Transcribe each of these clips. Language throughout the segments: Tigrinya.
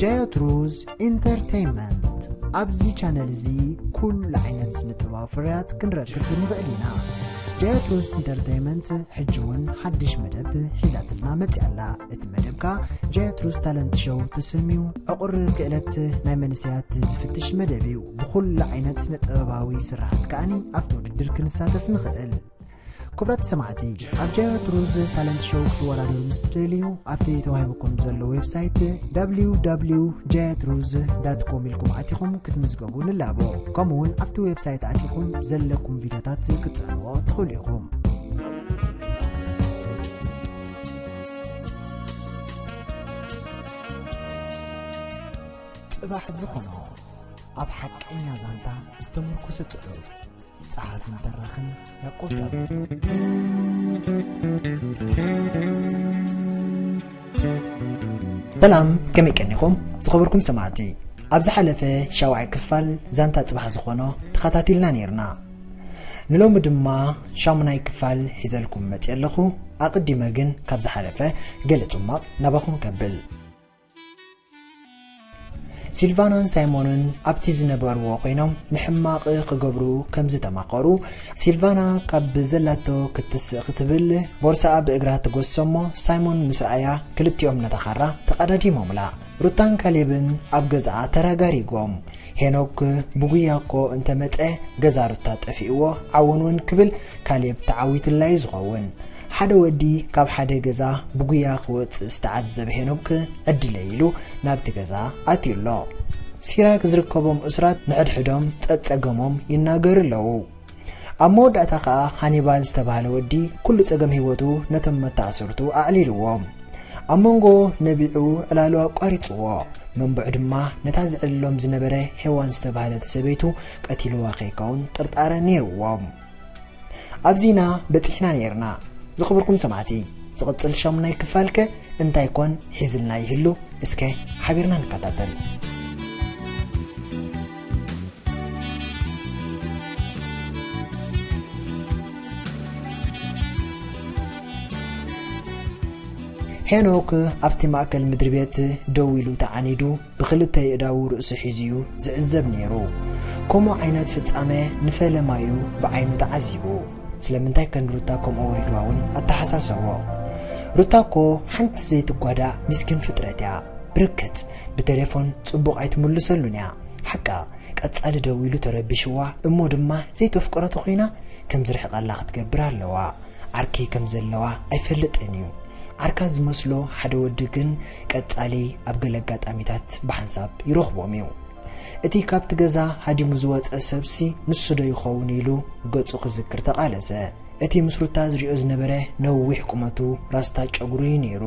ጃያት ሩዝ ኢንተርቴይንመንት። ኣብዚ ቻነል እዚ ኩሉ ዓይነት ስነ ጥበባዊ ፍርያት ክንረክብ ንኽእል ኢና። ጃያት ሩዝ ኢንተርቴይንመንት ሕጂ እውን ሓድሽ መደብ ሒዛትልና መፅያ ኣላ። እቲ መደብ ከኣ ጃያት ሩዝ ታለንት ሾው ተሰምዩ ዕቑር ክእለት ናይ መንእሰያት ዝፍትሽ መደብ እዩ። ብኹሉ ዓይነት ስነ ጥበባዊ ስራሓት ከኣኒ ኣብቲ ውድድር ክንሳተፍ ንኽእል። ክቡራት ሰማዕቲ፣ ኣብ ጃያት ሩዝ ታለንት ሾው ክትወዳደሩ ምስ ትደልዩ፣ ኣብቲ ተዋሂቡኩም ዘሎ ዌብሳይት ደብሊው ደብሊው ደብሊው ጃያት ሩዝ ዳት ኮም ኢልኩም ኣቲኹም ክትምዝገቡ ንላቦ። ከምኡ እውን ኣብቲ ዌብሳይት ኣቲኹም ዘለኩም ቪድዮታት ክትጽዕንዎ ትኽእሉ ኢኹም። ጽባሕ ዝኾኖ ኣብ ሓቀኛ ዛንታ ዝተመርኮሰ ጽሑፍ። ጸሓፍን ተራኽን ያዕቆብ ዳዊት። ሰላም፣ ከመይ ቀኒኹም ዝኸበርኩም ሰማዕቲ? ኣብ ዝሓለፈ ሻውዓይ ክፋል ዛንታ ጽባሕ ዝኾኖ ተኸታቲልና ነይርና። ንሎሚ ድማ ሻሙናይ ክፋል ሒዘልኩም መጽየ ኣለኹ። ኣቐዲመ ግን ካብ ዝሓለፈ ገለ ጽማቕ ናባኹም ከብል። ሲልቫናን ሳይሞንን ኣብቲ ዝነበርዎ ኮይኖም ንሕማቕ ክገብሩ ከም ዝተማኸሩ፣ ሲልቫና ካብ ዘላቶ ክትስእ ክትብል ቦርሳኣ ብእግራ ትጎስሶ እሞ፣ ሳይሞን ምስ ረኣያ ክልቲኦም ነታ ካራ ተቐዳዲሞምላ። ሩታን ካሌብን ኣብ ገዛኣ ተራጋሪጎም። ሄኖክ ብጉያ እኮ እንተመጸ ገዛ ሩታ ጠፊእዎ ዓወንወን ክብል ካሌብ ተዓዊቱላ እዩ ዝኸውን። ሓደ ወዲ ካብ ሓደ ገዛ ብጉያ ክወጽእ ዝተዓዘበ ሄኖክ ዕድለይ ኢሉ ናብቲ ገዛ ኣትዩ ኣሎ። ሲራክ ዝርከቦም እሱራት ንሕድሕዶም ጸጸገሞም ይናገሩ ኣለዉ። ኣብ መወዳእታ ከኣ ሃኒባል ዝተባህለ ወዲ ኩሉ ጸገም ህይወቱ ነቶም መተኣሰርቱ ኣዕሊልዎም። ኣብ መንጎ ነቢዑ ዕላሉ ኣቋሪጽዎ። መንብዑ ድማ ነታ ዝዕልሎም ዝነበረ ሄዋን ዝተባህለት ሰበይቱ ቀቲልዋ ከይከውን ጥርጣረ ነይርዎም። ኣብዚና በጺሕና ነይርና። ዝኸበርኩም ሰማዕቲ፣ ዝቕጽል ሻሙናይ ክፋልከ እንታይ ኮን ሒዝልና ይህሉ? እስከ ሓቢርና ንከታተል። ሄኖክ ኣብቲ ማእከል ምድሪ ቤት ደው ኢሉ ተዓኒዱ ብኽልተ የእዳዉ ርእሱ ሒዙ እዩ ዝዕዘብ ነይሩ። ከምኡ ዓይነት ፍጻመ ንፈለማዩ ብዓይኑ ተዓዚቡ። ስለምንታይ ከ ንሩታ ከምኡ ወሪድዋ እውን ኣተሓሳሰቦ። ሩታ እኮ ሓንቲ ዘይትጓዳእ ሚስኪን ፍጥረት እያ። ብርግጽ ብቴሌፎን ጽቡቕ ኣይትምልሰሉን እያ። ሓቃ ቀጻሊ ደው ኢሉ ተረቢሽዋ እሞ ድማ ዘይተፍቅሮ ተኾይና ከም ዝርሕቐላ ክትገብር ኣለዋ። ዓርኪ ከም ዘለዋ ኣይፈልጥን እዩ። ዓርካ ዝመስሎ ሓደ ወዲ ግን ቀጻሊ ኣብ ገለ ኣጋጣሚታት ብሓንሳብ ይረኽቦም እዩ። እቲ ካብቲ ገዛ ሃዲሙ ዝወጸ ሰብሲ ንሱ ዶ ይኸውን ኢሉ ገጹ ክዝክር ተቓለሰ። እቲ ምስ ሩታ ዝሪኦ ዝነበረ ነዊሕ ቁመቱ ራስታ ጨጉሩ እዩ ነይሩ።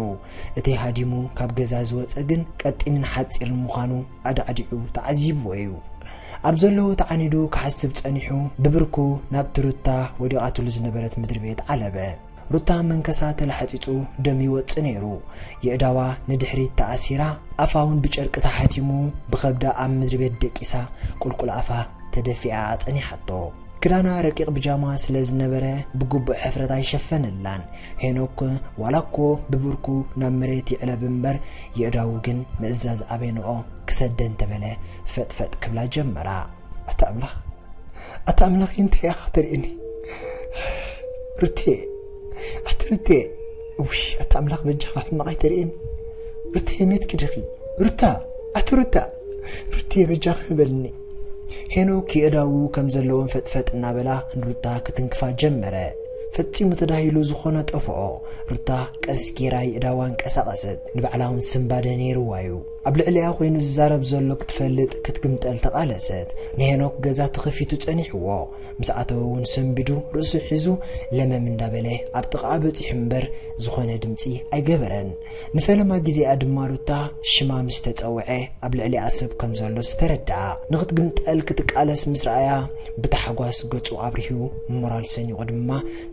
እቲ ሃዲሙ ካብ ገዛ ዝወጸ ግን ቀጢንን ሓጺርን ምዃኑ ኣዳዕዲዑ ተዓዚብዎ እዩ። ኣብ ዘለዎ ተዓኒዱ ክሓስብ ጸኒሑ ብብርኩ ናብቲ ሩታ ወዲቓትሉ ዝነበረት ምድሪ ቤት ዓለበ። ሩታ መንከሳ ተላሕጺጹ ደም ይወጽእ ነይሩ። የእዳዋ ንድሕሪት ተኣሲራ፣ ኣፋ እውን ብጨርቂ ተሓቲሙ ብኸብዳ ኣብ ምድሪ ቤት ደቂሳ ቁልቁል ኣፋ ተደፊኣ ኣጸኒሓቶ። ክዳና ረቂቕ ብጃማ ስለ ዝነበረ ብግቡእ ሕፍረት ኣይሸፈነላን። ሄኖክ ዋላ እኮ ብብርኩ ናብ መሬት ይዕለብ እምበር የእዳዉ ግን ምእዛዝ ኣበይንኦ ክሰደ እንተበለ ፈጥፈጥ ክብላ ጀመራ። ኣታ ኣምላኽ፣ ኣታ ኣምላኽ እንታይ ኢኻ ተርእየኒ? ሩቴ፣ ኣቲ ሩቴ፣ ውሽ፣ ኣታ ኣምላኽ በጃኻ ሕማቕ ኣይተርእየኒ። ሩቴ፣ ሜትኪ ዲኺ? ሩታ፣ ኣቲ ሩታ፣ ሩቴ በጃኺ በልኒ። ሄኖክ የእዳዉ ከም ዘለዎም ፈጥፈጥ እናበላ ንሩታ ክትንክፋ ጀመረ። ፈጺሙ ተዳሂሉ ዝኾነ ጠፍኦ። ሩታ ቀስ ጌራ የእዳዋ ኣንቀሳቐሰት። ንባዕላ እውን ስንባደ ነይርዋ እዩ። ኣብ ልዕሊኣ ኮይኑ ዝዛረብ ዘሎ ክትፈልጥ ክትግምጠል ተቓለሰት። ንሄኖክ ገዛ ተኸፊቱ ጸኒሕዎ። ምስ ኣተወ እውን ሰንቢዱ ርእሱ ሒዙ ለመም እንዳበለ ኣብ ጥቓኣ በጺሑ እምበር ዝኾነ ድምጺ ኣይገበረን። ንፈለማ ግዜኣ ድማ ሩታ ሽማ ምስ ተጸውዐ ኣብ ልዕሊኣ ሰብ ከም ዘሎ ዝተረድኣ። ንኽትግምጠል ክትቃለስ ምስ ረኣያ ብታሕጓስ ገጹ ኣብሪሁ ሞራል ሰኒቑ ድማ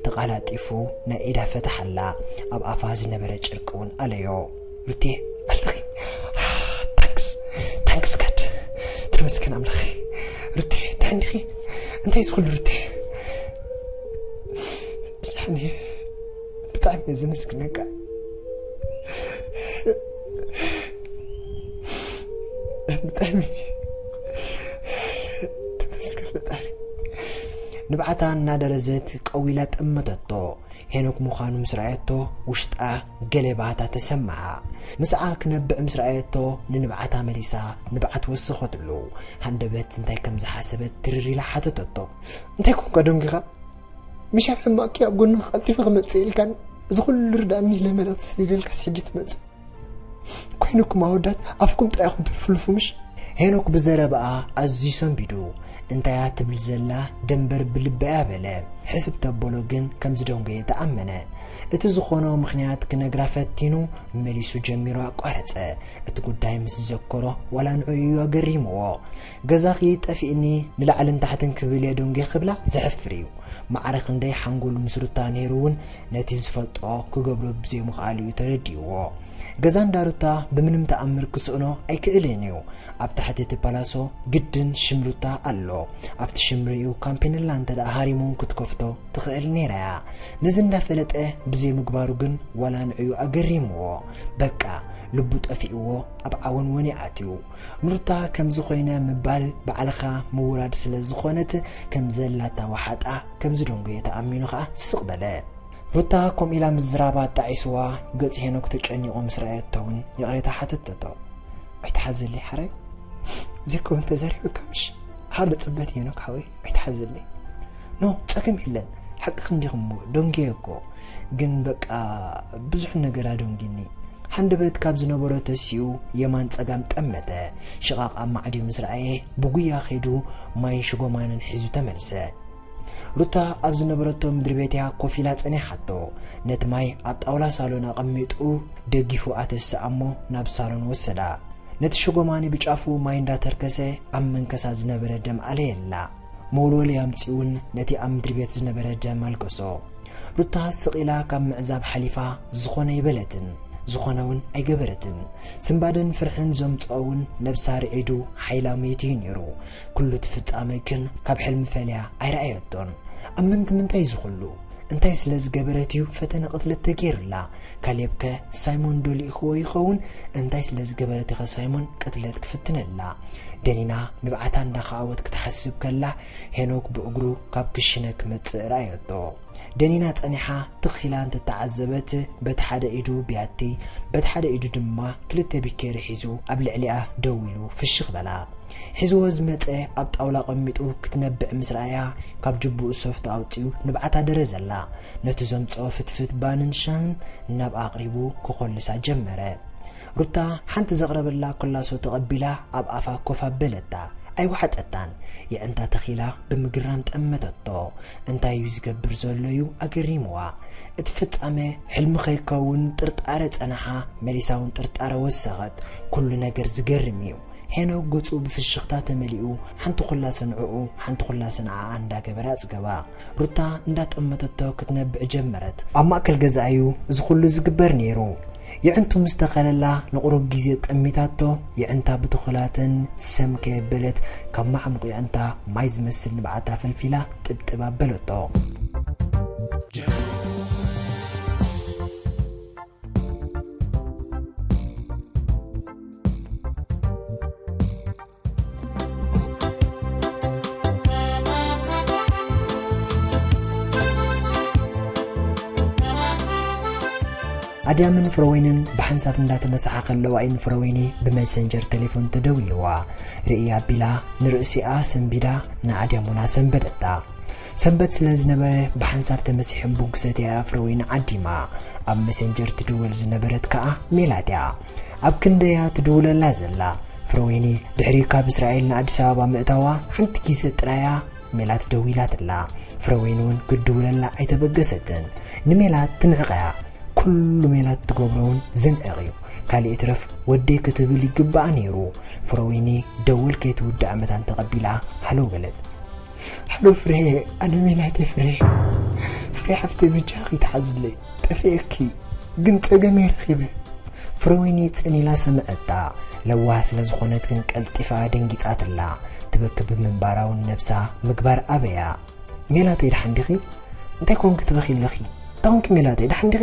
ተቓላጢፉ ናይ ኢዳ ፈታሓላ። ኣብ ኣፋ ዝነበረ ጨርቂ እውን ኣለዮ። ሩቴ ኣለኺ? ታንክስ፣ ታንክስ ጋድ። ተመስገን ኣምላኸ። ሩቴ ደሓን ዲኺ? እንታይ ዝኹሉ ሩቴ? ደሓን እየ። ብጣዕሚ እየ ዘመስግነካ። ንብዓታ እናደረዘት ቀዊላ ጠመተቶ። ሄኖክ ምዃኑ ምስ ረኣየቶ ውሽጣ ገለ ባህታ ተሰምዓ። ምስኣ ክነብዕ ምስ ረኣየቶ ንንብዓታ መሊሳ ንብዓት ወሰኸትሉ። ሃንደበት እንታይ ከም ዝሓሰበት ትርር ኢላ ሓተተቶ። እንታይ ኮንካ ደንጊኻ? ምሽ ኣብ ሕማቕኪ ኣብ ጎንኺ ቀልጢፈ ክመጽእ ኢልካን እዚ ኩሉ ርዳእኒ ኢለ መልእኽቲ ሰዲደልካስ ሕጂ ትመጽእ? ኮይኑኩም ኣወዳት ኣፍኩም ጥራይ ኢኹም ትልፍልፉ ምሽ? ሄኖክ ብዘረባኣ ኣዝዩ ሰንቢዱ። እንታያ ትብል ዘላ ደንበር ብልበያ በለ። ሕስብ ተበሎ ግን ከም ዝደንጎየ ተኣመነ። እቲ ዝኾኖ ምኽንያት ክነግራ ፈቲኑ መሊሱ ጀሚሩ ኣቋረጸ። እቲ ጉዳይ ምስ ዘከሮ ዋላ ንዑ እዩ ኣገሪምዎ። ገዛኺ ጠፊእኒ ንላዕልን ታሕትን ክብል እየ ደንጎየ ክብላ ዘሕፍር እዩ። ማዕረ ክንደይ ሓንጎሉ ምስ ሩታ ነይሩ እውን ነቲ ዝፈልጦ ክገብሮ ብዘይምኽኣሉ እዩ ተረዲእዎ። ገዛ እንዳ ሩታ ብምንም ተኣምር ክስእኖ ኣይክእልን እዩ። ኣብ ታሕቲ እቲ ፓላሶ ግድን ሽም ሩታ ኣሎ። ኣብቲ ሽም ርእዩ ካምፔንላ እንተ ደኣ ሃሪሙ ክትከፍቶ ትኽእል ነይራ እያ። ነዚ እንዳፈለጠ ብዘይምግባሩ ግን ዋላ ንዕዩ ኣገሪምዎ። በቃ ልቡ ጠፊእዎ ኣብ ዓወን ወን ኣትዩ። ንሩታ ከምዚ ኮይነ ምባል ባዕልኻ ምውራድ ስለ ዝኾነት ከም ዘላታ ወሓጣ ከም ዝደንጎየ ተኣሚኑ ኸኣ ስቕ በለ። ሩታ ከምኡ ኢላ ምዝራባ ኣጣዒስዋ፣ ገጽ ሄኖክ ተጨኒቑ ምስ ረኣየቶ እውን ይቕሬታ ሓተተቶ። ኣይትሓዘለይ ሓራይ፣ ዘይከውን ተዛሪበካ ምሽ? ሓደ ጽበት ሄኖክ ሓወይ፣ ኣይትሓዘለይ። ኖ፣ ጸገም የለን። ሓቅኺ እንዲኺ እሞ፣ ደንጊየ እኮ። ግን በቃ ብዙሕ ነገር ኣደንጊኒ። ሃንደበት ካብ ዝነበሮ ተሲኡ የማን ጸጋም ጠመተ። ሽቓቕ ኣማዕድዩ ምስ ረኣየ፣ ብጉያ ከይዱ ማይን ሽጎማንን ሒዙ ተመልሰ። ሩታ ኣብ ዝነበረቶ ምድሪ ቤት እያ ኮፍ ኢላ ጸኒሓቶ። ነቲ ማይ ኣብ ጣውላ ሳሎን ኣቐሚጡ ደጊፉ ኣተስኣ እሞ ናብ ሳሎን ወሰዳ። ነቲ ሽጎማኒ ብጫፉ ማይ እንዳተርከሰ ኣብ መንከሳ ዝነበረ ደም ኣለየላ። መወልወሊ ኣምጺኡ እውን ነቲ ኣብ ምድሪ ቤት ዝነበረ ደም ኣልገሶ። ሩታ ስቕ ኢላ ካብ ምዕዛብ ሓሊፋ ዝኾነ ኣይበለትን፣ ዝኾነ እውን ኣይገበረትን። ስንባደን ፍርሕን ዘምጽኦ እውን ነብሳ ርዒዱ ሓይላ መይቱ እዩ ነይሩ። ኩሉ እቲ ፍጻመ ግን ካብ ሕልሚ ፈልያ ኣይረኣየቶን። ኣብ ምንት ምንታይ እዚ ኩሉ? እንታይ ስለ ዝገበረት እዩ ፈተነ ቅትለት ተገይሩላ? ካሌብከ ሳይሞን ዶ ልኢኽዎ ይኸውን? እንታይ ስለ ዝገበረት ኢኸ ሳይሞን ቅትለት ክፍትነላ? ደኒና ንብዓታ እንዳኸኣወት ክትሓስብ ከላ ሄኖክ ብእግሩ ካብ ክሽነ ክመጽእ ረኣየቶ። ደኒና ጸኒሓ ትኽ ኢላ እንትተዓዘበት በቲ ሓደ ኢዱ ቢያቲ በቲ ሓደ ኢዱ ድማ ክልተ ቢኬሪ ሒዙ ኣብ ልዕሊኣ ደው ኢሉ ፍሽኽ በላ። ሒዝዎ ዝመጸ ኣብ ጣውላ ኣቐሚጡ ክትነብዕ ምስ ረኣያ፣ ካብ ጅቡኡ ሶፍት ኣውጺኡ ንብዓታ ደረዘላ። ነቲ ዘምጽኦ ፍትፍት ባንን ሻህን ናብኣ ኣቕሪቡ ክኾልሳ ጀመረ። ሩታ ሓንቲ ዘቕረበላ ኮላሶ ተቐቢላ ኣብ ኣፋ ኮፍ ኣበለታ። ኣይወሓጠታን። የዕንታ ተኺላ ብምግራም ጠመተቶ። እንታይ እዩ ዝገብር ዘሎ እዩ ኣገሪምዋ። እቲ ፍጻመ ሕልሚ ከይከውን ጥርጣረ ጸንሓ፣ መሊሳ እውን ጥርጣረ ወሰኸት። ኩሉ ነገር ዝገርም እዩ። ሄኖክ ገጹ ብፍሽኽታ ተመሊኡ፣ ሓንቲ ኩላሰ ንዕኡ፣ ሓንቲ ኩላሰ ንዓኣ እንዳገበረ ኣጽገባ። ሩታ እንዳጠመተቶ ክትነብዕ ጀመረት። ኣብ ማእከል ገዛ እዩ እዚ ኩሉ ዝግበር ነይሩ። የዕንቱ ምስ ተኸለላ ንቑሩብ ግዜ ጠሚታቶ፣ የዕንታ ብትኹላተን ሰም ከየበለት ካብ መዓሙቕ የዕንታ ማይ ዝመስል ንብዓታ ፈልፊላ ጥብጥብ ኣበለቶ። ኣድያምን ፍረወይንን ብሓንሳብ እንዳተመሳሓ ከለዋ እዩ ንፍረወይኒ ብመሰንጀር ቴሌፎን ተደዊልዋ። ርእይ ኣቢላ ንርእሲኣ ሰንቢዳ ንኣድያም እውን ኣሰንበደታ። ሰንበት ስለ ዝነበረ ብሓንሳብ ተመሲሖም ቡን ክሰትያ እያ ፍረወይኒ ዓዲማ። ኣብ መሰንጀር ትድወል ዝነበረት ከኣ ሜላት እያ። ኣብ ክንደያ ትድውለላ ዘላ። ፍረወይኒ ድሕሪ ካብ እስራኤል ንኣዲስ ኣበባ ምእታዋ ሓንቲ ግዜ ጥራያ ሜላት ደዊላትላ። ፍረወይኒ እውን ክትድውለላ ኣይተበገሰትን። ንሜላት ትንዕቐያ። ኩሉ ሜላት ትገብሮ እውን ዘንዕቕ እዩ። ካልእ ይትረፍ ወደይ ክትብል ይግባኣ ነይሩ። ፍረወይኒ ደወል ከይትውዳእ መታን ተቐቢላ ሃሎ በለት። ሃሎ ፍሬ፣ ኣነ ሜላቴ ፍሬ። ፍሬ ሓፍተይ በጃኺ ተሓዝለይ፣ ጠፊኤኪ፣ ግን ጸገመይ ረኺበ። ፍረወይኒ ጽን ኢላ ሰምዐታ። ለዋህ ስለ ዝኾነት ግን ቀልጢፋ ደንጊጻትላ። ትበኪ ብምንባራ እውን ነብሳ ምግባር ኣበያ። ሜላተይ ደሓን ዲኺ? እንታይ ኮንኪ ትበኺ ኣለኺ? እንታይ ኮንኪ ሜላተይ ደሓን ዲኺ?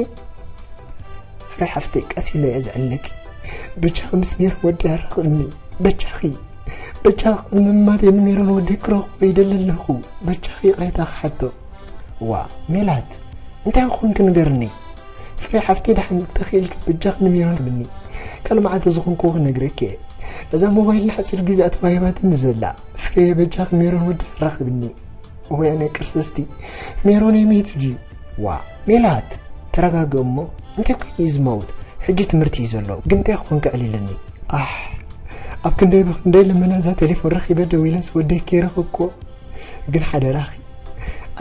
ፍሬ ሓፍተይ ቀስ ኢለ እየ ዝዕልለኪ። በጃኺ ምስ ሜሪ ወዲ ኣራኽብኒ። በጃኺ። በጃኺ ንምማት የምኔሮን ወዲ ክረኽቦ ይደሊ ኣለኹ። በጃኺ ይቕሬታ ክሓቶ። ዋ ሜላት፣ እንታይ ኮንክ ንገርኒ? ፍሬ ሓፍቲ፣ ደሓን እንተኽኢልኪ በጃኺ ንሜሮን ብኒ። ካልእ መዓልቲ ዝኾንክዎ ክነግረኪ እየ። እዛ ሞባይል ንሓጺር ግዜ ኣተባሂባትኒ ዘላ። ፍሬ፣ በጃኺ ሜሮን ወዲ ኣራኽብኒ። ወይ ኣነ ቅርስስቲ፣ ሜሮን የሜቱ ድዩ? ዋ ሜላት፣ ተረጋግእ እሞ። እንታይ ኮይኑ እዩ ዝመውት? ሕጂ ትምህርቲ እዩ ዘሎ። ግን እንታይ ክኾን ክዕሊልኒ? ኣሕ፣ ኣብ ክንደይ ብክንደይ ልመና እዛ ቴሌፎን ረኺበ ደዊለስ ወደይ ከይረኸብኩዎ። ግን ሓደራኺ፣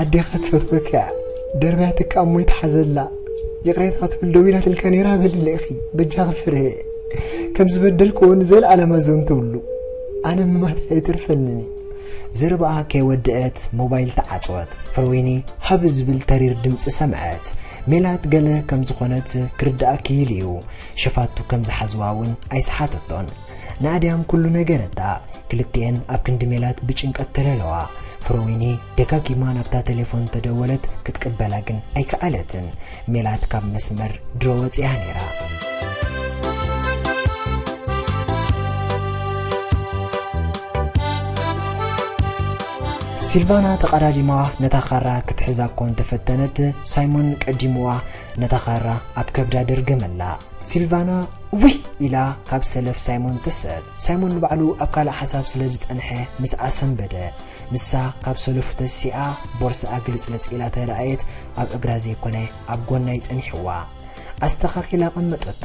ኣዴኻ ትፈትወኪ እያ። ደርብያትካ እሞ ይትሓዘላ። ይቕሬታ ክትብል ደዊላትልካ ነይራ በልለይ ኢኺ። በጃኺ ፍርሄ፣ ከም ዝበደልክዎ ንዘለኣለማ ዘንትውሉ። ኣነ ምማተይ ኣይተርፈንን እዩ። ዘረባኣ ከይወደአት ሞባይል ተዓጽወት። ፍርዊኒ ሃብ ዝብል ተሪር ድምጺ ሰምዐት። ሜላት ገለ ከም ዝኾነት ክርድኣ ክኢሉ እዩ። ሸፋቱ ከም ዝሓዝዋ እውን ኣይሰሓተቶን። ንኣድያም ኩሉ ነገረታ። ክልቲኤን ኣብ ክንዲ ሜላት ብጭንቀት ተለለዋ። ፍሮዊኒ ደጋጊማ ናብታ ቴሌፎን ተደወለት፣ ክትቅበላ ግን ኣይከኣለትን። ሜላት ካብ መስመር ድሮ ወጺኣ ነይራ። ሲልቫና ተቐዳዲማ ነታ ካራ ክትሕዛ እኮ እንተፈተነት፣ ሳይሞን ቀዲምዋ ነታ ካራ ኣብ ከብዳ ደርገመላ። ሲልቫና ውይ ኢላ ካብ ሰለፍ ሳይሞን ተሰአት። ሳይሞን ንባዕሉ ኣብ ካልእ ሓሳብ ስለ ዝጸንሐ ምስኣ ሰንበደ። ንሳ ካብ ሰለፉ ተሲኣ ቦርስኣ ግልጽልጽ ኢላ ተራእየት፣ ኣብ እግራ ዘይኮነ ኣብ ጎና እዩ ጸኒሕዋ። ኣስተኻኺላ ቀመጠቶ።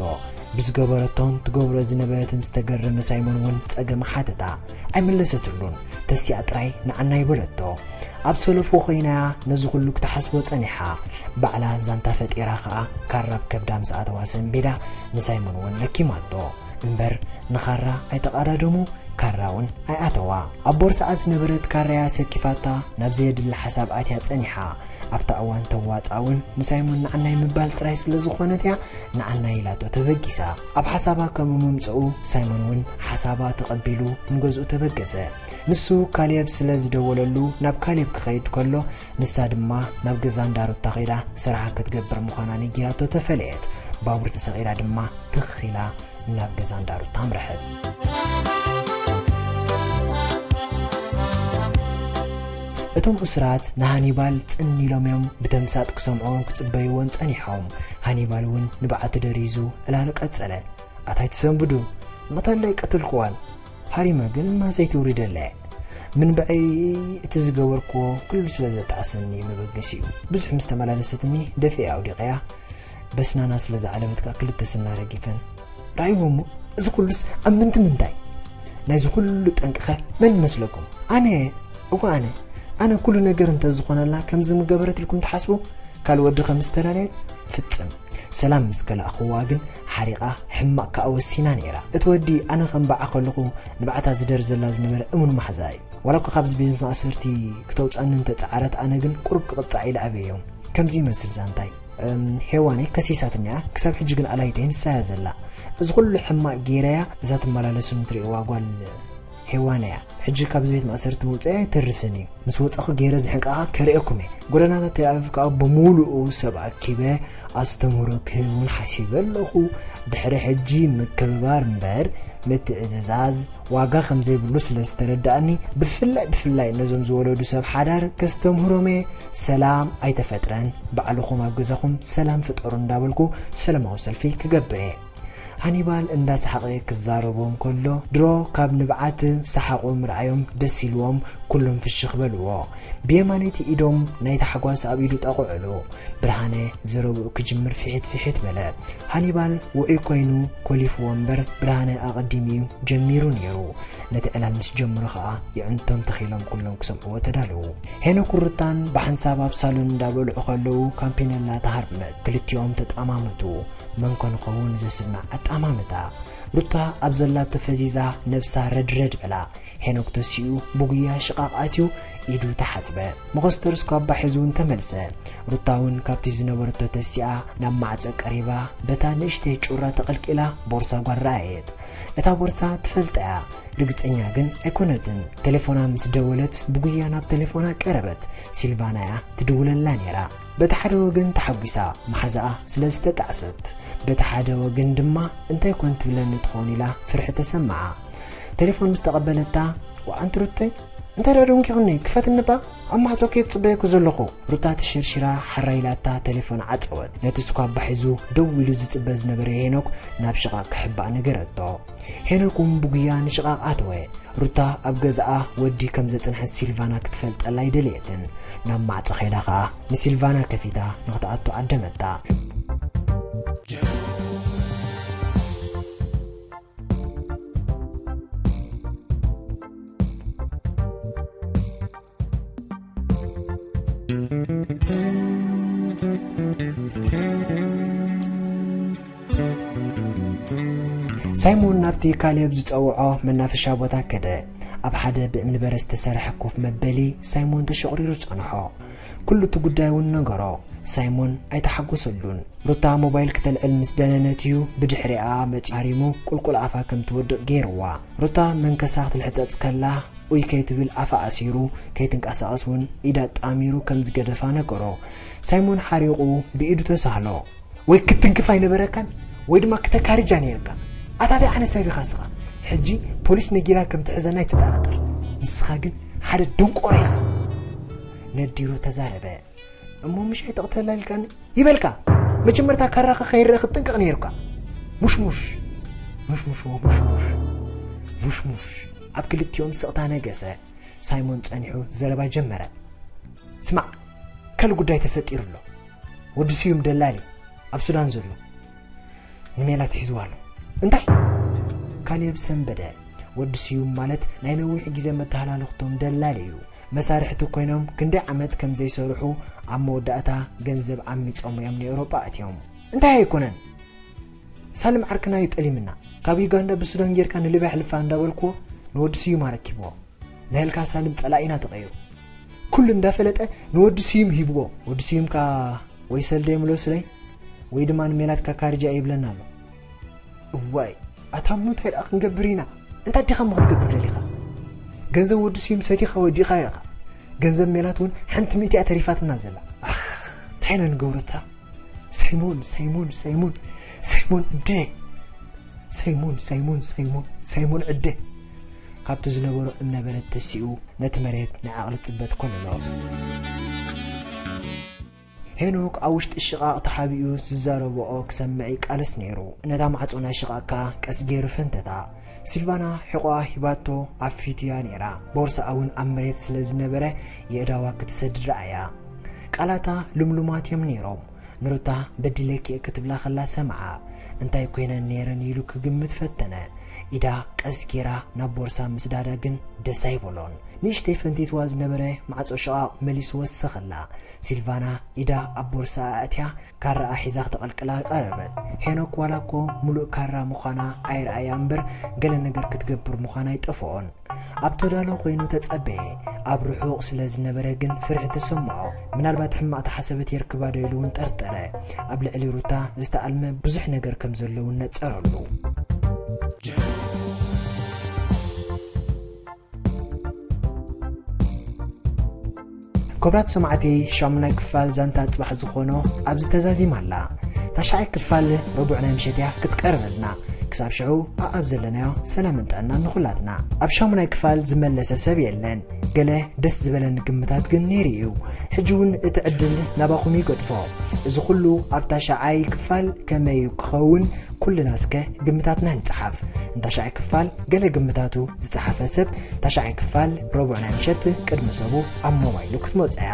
ብዝገበረቶን ትገብሮ ዝነበረትን ዝተገረመ ሳይሞን እውን ጸገም ሓተታ። ኣይመለሰትሉን። ተሲኣ ጥራይ ንዓና ይበለቶ። ኣብ ሰለፉ ኮይናያ ነዚ ኩሉ ክትሓስቦ ጸኒሓ። ባዕላ ዛንታ ፈጢራ ከኣ ካራ ኣብ ከብዳ ምስ ኣተዋ ሰንቢዳ ንሳይሞን እውን ለኪማቶ። እምበር ንኻራ ኣይተቓዳደሙ፣ ካራ እውን ኣይኣተዋ። ኣብ ቦርስኣ ዝነበረት ካራያ ሰኪፋታ ናብ ዘየድሊ ሓሳብ ኣትያ ጸኒሓ። ኣብታ እዋን ተዋጻ እውን ንሳይሞን ንዓናይ ምባል ጥራይ ስለ ዝኾነት እያ ንዓናይ ኢላቶ ተበጊሳ። ኣብ ሓሳባ ከም ምምጽኡ ሳይሞን እውን ሓሳባ ተቐቢሉ ንገዝኡ ተበገሰ። ንሱ ካሌብ ስለ ዝደወለሉ ናብ ካሌብ ክኸይድ ከሎ፣ ንሳ ድማ ናብ ገዛ እንዳ ሩታ ከይዳ ስራሓ ክትገብር ምዃና ነጊራቶ ተፈለየት። ባቡር ተሰቒላ ድማ ትኽ ኢላ ናብ ገዛ እንዳ ሩታ ኣምረሐት። እቶም እሱራት ንሃኒባል ጽን ኢሎም እዮም ብተምሳጥ ክሰምዑዎን ክጽበይዎን ጸኒሖም። ሃኒባል እውን ንብዓቱ ደሪዙ ዕላሉ ቀጸለ። ኣታ ኣይትሰንብዱ፣ መታን ኣይቀተልክዋን። ሃሪመ ግን ማሰይ ትውሪደለ። ምንብዐይ እቲ ዝገበርክዎ ኩሉ ስለ ዘጣዕሰኒ መበገሲኡ። ብዙሕ ምስ ተመላለሰትኒ ደፊአ ኣውዲቐያ። በስናና ስለ ዝዓለበት ከኣ ክልተ ስና ረጊፈን። ርኣይዎ እሞ፣ እዚ ኩሉስ ኣብ ምንቲ ምንታይ? ናይዚ ኩሉ ጠንቅኸ መን ይመስለኩም? ኣነ፣ እወ ኣነ። ኣነ ኩሉ ነገር እንተ ዝኾነላ ከምዚ ምገበረት ኢልኩም ትሓስቡ? ካልእ ወዲ ከም ዝተላለየት? ፍጽም። ሰላም ምስ ከላእኽዋ ግን ሓሪቓ ሕማቕ ከኣ ወሲና ነይራ። እቲ ወዲ ኣነ ከም በዓ ከለኹ ንብዓታ ዝደርዘላ ዝነበረ እሙን ማሕዛ እዩ። ዋላ እኳ ካብዚ ቤት ማእሰርቲ ክተውጻኒ እንተጸዓረት፣ ኣነ ግን ቁሩብ ክቕጻዕ ኢለ ኣብየዮ። ከምዚ ይመስል ዛንታይ። እም፣ ሄዋነይ ከሲሳትኒ እያ፣ ክሳብ ሕጂ ግን ኣላይተይ ንሳ እያ ዘላ። እዚ ኩሉ ሕማቕ ገይረያ እዛ ትመላለሱ ንትርእይዋ ጓል ሄዋነይ እያ። ሕጂ ካብዚ ቤት ማእሰርቲ ምውጸይ ኣይተርፍን እዩ። ምስ ወጻኹ ገይረ ዝሕንቃቓ ከርእየኩም እየ። ጎደናታት ቴል ኣቪቭ ከኣ ብምሉኡ ሰብ ኣኪበ ኣስተምህሮ ክህብ እውን ሓሲበ ኣለኹ። ድሕሪ ሕጂ ምክብባር እምበር ምትእዝዛዝ ዋጋ ከም ዘይብሉ ስለ ዝተረዳእኒ፣ ብፍላይ ብፍላይ ነዞም ዝወለዱ ሰብ ሓዳር ከስተምህሮም እየ። ሰላም ኣይተፈጥረን፣ ባዕልኹም ኣብ ገዛኹም ሰላም ፍጠሩ እንዳበልኩ ሰላማዊ ሰልፊ ክገብር እየ። ሃኒባል እንዳሰሓቐ ክዛረቦም ከሎ፣ ድሮ ካብ ንብዓት ሰሓቑ ምርኣዮም ደስ ኢልዎም፣ ኩሎም ፍሽኽ በልዎ። ብየማነይቲ ኢዶም ናይ ታሕጓስ ኣብ ኢዱ ጠቕዑሉ። ብርሃነ ዘረብኡ ክጅምር ፍሒት ፍሒት በለ። ሃኒባል ውዑይ ኮይኑ ኮሊፍዎ እምበር፣ ብርሃነ ኣቐዲሙ እዩ ጀሚሩ ነይሩ። ነቲ ዕላል ምስ ጀመሩ ኸኣ የዕንቶም ተኺሎም ኩሎም ክሰምዕዎ ተዳለዉ። ሄኖክ ሩታን ብሓንሳብ ኣብ ሳሎን እንዳበልዑ ከለዉ ካምፔነላ ተሃርመት። ክልቲኦም ተጠማመቱ። መን ኮን ኸውን ዘስምዕ ኣጠማምታ። ሩታ ኣብ ዘላቶ ፈዚዛ ነብሳ ረድረድ በላ። ሄኖክ ተሲኡ ብጉያ ሽቓቕ ኣትዩ ኢዱ ተሓጽበ። መኸስተር ስኳባ ሒዙ እውን ተመልሰ። ሩታ እውን ካብቲ ዝነበረቶ ተሲኣ ናብ ማዕጾ ቀሪባ በታ ንእሽተይ ጩራ ተቐልቂላ ቦርሳ ጓል ረኣየት። እታ ቦርሳ ትፈልጣ እያ፣ ርግጸኛ ግን ኣይኮነትን። ቴሌፎና ምስ ደወለት ብጉያ ናብ ቴሌፎና ቀረበት። ሲልቫና እያ ትድውለላ ነይራ። በቲ ሓደ ወገን ተሓጒሳ መሓዛኣ ስለ ዝተጣዕሰት፣ በቲ ሓደ ወገን ድማ እንታይ ኮን ትብለኒ ትኸውን ኢላ ፍርሒ ተሰምዓ። ቴሌፎን ምስ ተቐበለታ፣ "ዋኣንቲ ሩተይ፣ እንታይ ደኣ ደንጊኽኒ? ክፈትኒ እባ፣ ኣብ ማዕጾ እየ ዝጽበየኪ ዘለኹ።" ሩታ ተሸርሺራ ሓራይ ኢላታ ቴሌፎን ዓጸወት። ነቲ ስኳባ ሒዙ ደው ኢሉ ዝጽበ ዝነበረ ሄኖክ ናብ ሽቓቕ ክሕባእ ነገረቶ። ሄኖክ እውን ብጉያ ንሽቓቕ ኣተወ። ሩታ ኣብ ገዛኣ ወዲ ከም ዘጽንሐት ሲልቫና ክትፈልጠላ ኣይደለየትን። ናብ ማዕጾ ከይዳ ኸኣ ንሲልቫና ከፊታ ንኽትኣቱ ዓደመታ። ሳይሞን ናብቲ ካሌብ ዝጸውዖ መናፈሻ ቦታ ከደ። ኣብ ሓደ ብእምኒ በረድ ዝተሰርሐ ኮፍ መበሊ ሳይሞን ተሸቑሪሩ ጸንሖ። ኩሉ እቲ ጉዳይ እውን ነገሮ። ሳይሞን ኣይተሓጎሰሉን። ሩታ ሞባይል ክተልዕል ምስ ደነነት እዩ ብድሕሪኣ መጺኡ ሃሪሙ ቁልቁል ኣፋ ከም ትወድቕ ገይርዋ። ሩታ መንከሳ ክትልሕጸጽ ከላ ኡይ ከይትብል ኣፋ ኣሲሩ ከይትንቀሳቐስ እውን ኢዳ ጣሚሩ ከም ዝገደፋ ነገሮ። ሳይሞን ሓሪቑ ብኢዱ ተሳህሎ። "ወይ ክትንክፍ ኣይነበረካን ወይ ድማ ክተካርጃ ነይርካ። ኣታ እንታይ ዓይነት ሰብ ኢኻ እስኻ? ሕጂ ፖሊስ ነጊራ ከም ትሕዘና ኣይትጠራጠር። ንስኻ ግን ሓደ ደንቆሮ ኢኻ።" ነዲሩ ተዛረበ። "እሞ ምሽ ኣይትቕተላ ኢልካኒ?" "ይበልካ፣ መጀመርታ ካራኻ ከይረአ ክትጥንቀቕ ነይሩካ። ሙሽሙሽ፣ ሙሽሙሽ፣ ሙሽሙሽ፣ ሙሽሙሽ።" ኣብ ክልቲኦም ስቕታ ነገሰ። ሳይሞን ጸኒሑ ዘረባ ጀመረ። "ስማዕ፣ ካልእ ጉዳይ ተፈጢሩ ኣሎ። ወዲ ስዩም ደላሊ ኣብ ሱዳን ዘሎ ንሜላት ሒዝዋ ኣሎ።" "እንታይ?" ካሌብ ሰንበደ። "ወዲ ስዩም ማለት ናይ ነዊሕ ግዜ መተሃላለኽቶም ደላሊ እዩ። መሳርሕቲ ኮይኖም ክንደይ ዓመት ከም ዘይሰርሑ ኣብ መወዳእታ ገንዘብ ዓሚጾም እዮም ንኤውሮጳ ኣትዮም።" "እንታይ ኣይኮነን? ሳልም ዓርክና እዩ ጠሊምና። ካብ ዩጋንዳ ብሱዳን ጌርካ ንሊብያ ኣሕልፋ እንዳበልክዎ ንወዲ ስዩም ኣረኪብዎ። ናይልካ ሳልም ጸላኢና ተቐይሩ። ኩሉ እንዳፈለጠ ንወዲ ስዩም ሂብዎ። ወዲ ስዩም ከኣ ወይ ሰልደ ይምለሱለይ ወይ ድማ ንሜላት ካካርጃ ይብለና ኣሎ።" "እዋይ፣ ኣታ እሞ እንታይ ደኣ ክንገብር ኢና? እንታይ ዲኻ እሞ ክትገብር ደሊኻ? ገንዘብ ወዲ ስዩም ሰቲኻ ወዲእኻ ኢኻ። ገንዘብ ሜላት እውን ሓንቲ ሚእቲ እያ ተሪፋትና ዘላ። ኣኽ፣ እንታይ ኢና ንገብረታ? ሳይሞን፣ ሳይሞን፣ ሳይሞን፣ ሳይሞን ዕደ። ሳይሞን፣ ሳይሞን፣ ሳይሞን፣ ሳይሞን ዕደ።" ካብቲ ዝነበሮ እምነበረድ ተሲኡ ነቲ መሬት ናይ ዓቕሊ ጽበት ኮነኖ። ሄኖክ ኣብ ውሽጢ ሽቓቕ ተሓቢኡ ዝዛረብኦ ክሰምዕ ይቃለስ ነይሩ። ነታ ማዕጾ ናይ ሽቓቕ ከኣ ቀስ ገይሩ ፈንተታ። ሲልቫና ሕቖኣ ሂባቶ ኣብ ፊቱ እያ ነይራ። ቦርስኣ እውን ኣብ መሬት ስለ ዝነበረ የእዳዋ ክትሰድድ ረኣያ። ቃላታ ልምሉማት እዮም ነይሮም። ንሩታ በዲለኪ ክትብላ ከላ ሰምዓ። እንታይ ኮይነን ነይረን ኢሉ ክግምት ፈተነ። ኢዳ ቀስ ጌራ ናብ ቦርሳ ምስዳዳ ግን ደስ ኣይበሎን። ንእሽተይ ፈንቲትዋ ዝነበረ ማዕጾ ሽቓቕ መሊሱ ወሰኸላ። ሲልቫና ኢዳ ኣብ ቦርሳ ኣእትያ ካራኣ ሒዛ ክተቐልቅላ ቀረበት። ሄኖክ ዋላ እኮ ሙሉእ ካራ ምዃና ኣይረኣያ እምበር ገለ ነገር ክትገብር ምዃና ኣይጠፍኦን። ኣብ ተዳሎ ኮይኑ ተጸበየ። ኣብ ርሑቕ ስለ ዝነበረ ግን ፍርሒ ተሰምዖ። ምናልባት ሕማቕ ተሓሰበት የርክባ ዶ ኢሉ እውን ጠርጠረ። ኣብ ልዕሊ ሩታ ዝተኣልመ ብዙሕ ነገር ከም ዘሎ እውን ነጸረሉ። ክቡራት ሰማዕቲ፣ ሻሙናይ ክፋል ዛንታ ጽባሕ ዝኾኖ ኣብዚ ተዛዚማ ኣላ። ታሽዓይ ክፋል ረቡዕ ናይ ምሸት እያ ክትቀርበልና። ክሳብ ሽዑ ኣኣብ ዘለናዮ ሰላምን ጥዕናን ንኹላትና። ኣብ ሻሙናይ ክፋል ዝመለሰ ሰብ የለን። ገለ ደስ ዝበለኒ ግምታት ግን ነይሩ እዩ። ሕጂ እውን እቲ ዕድል ናባኹም ይገድፎ። እዚ ኩሉ ኣብ ታሽዓይ ክፋል ከመይ እዩ ክኸውን? ኩልና እስከ ግምታትና ንጽሓፍ። ንታሽዓይ ክፋል ገለ ግምታቱ ዝጸሓፈ ሰብ፣ ታሽዓይ ክፋል ረቡዕ ናይ ምሸት ቅድሚ ሰቡ ኣብ ሞባይሉ ክትመጽእ እያ።